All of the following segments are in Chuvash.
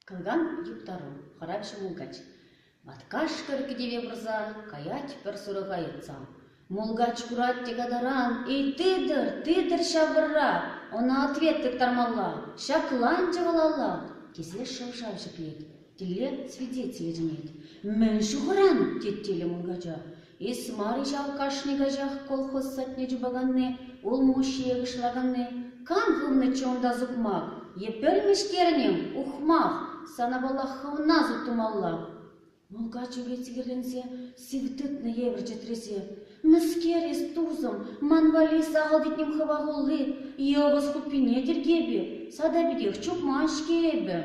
Кӑлкан юптару, хӑравҫӑ мулкач. Ват кашкӑр кӗтӗве пырса каять пӗр сурӑха йӑтса. Мулкач курать те катаран: «Эй, тытӑр, тытӑр ҫав вӑрра, ӑна ответ тыттармалла, ҫакланчӗ вӑл алла!» тесе шӑв-шав ҫӗклет, тилле свидетеле чӗнет. «Мӗн ҫухран?» тет тилӗ мулкача. «Эс мар-и ҫав кашни каҫах колхоз садне чупаканни, улмуҫҫие кӑшлаканни? Кам хывнӑччӗ унта сукмак? Е пӗлмӗҫтерним, ухмах, сана паллах хӑвна суд тумалла». Мулкач ӳкет сехӗрленсе, сив тытнӑ евӗр чӗтресе. «Мӗскер эс, тусӑм, ман валли сахал тетним хӑва хулли е ӑвӑс хуппине тиркеп-и? Сада питех чупман-ҫке эпӗ».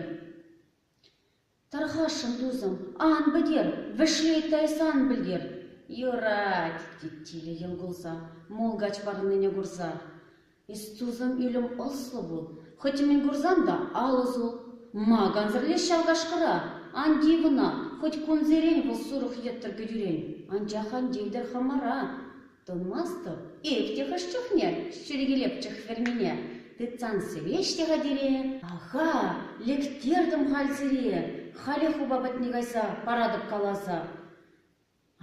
Тархасшӑн, тусӑм, ан пӗтер, вӗшлет та эс ан пӗлтер. Юрать, тет тилӗ йӑл кулса, мулкач парӑннине курса. Эс, тусӑм, ӳлӗм ӑслӑ пул, хӑть мӗн курсан та алӑ сул. Ма кансӗрлес ҫав кашкӑра? Ан тив ӑна, хӑть кунсерен вӑл сурӑх йӑттӑр кӗтӳрен, анчах ан тивтӗр хамӑра. Тӑнмастӑп эп те хӑш чухне ҫӳрекелеп чӑх фермине. Тытсан сӗвеҫ те-ха тире. Аха, лектертӗм халь сире, халех упа патне кайса паратӑп каласа.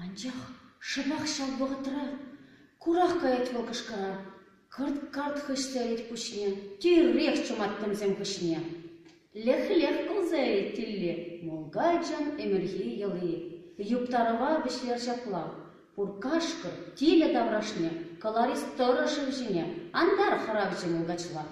Анчах шӑпах ҫав вӑхӑтра курах каять вӑл кӑшкӑра. Кӑрт-карт хыҫса илет пуҫне, тӳрех чӑмать тӗмсем хыҫне. Лӗх-лӗх кулса илет тилли, мулкачӑн ӗмӗрхи йӑли. Юптарӑва вӗҫлер ҫапла: пур кашкӑр, тилӗ таврашне кӑларис тӑрӑ шыв ҫине, антар хӑравҫӑ мулкачла.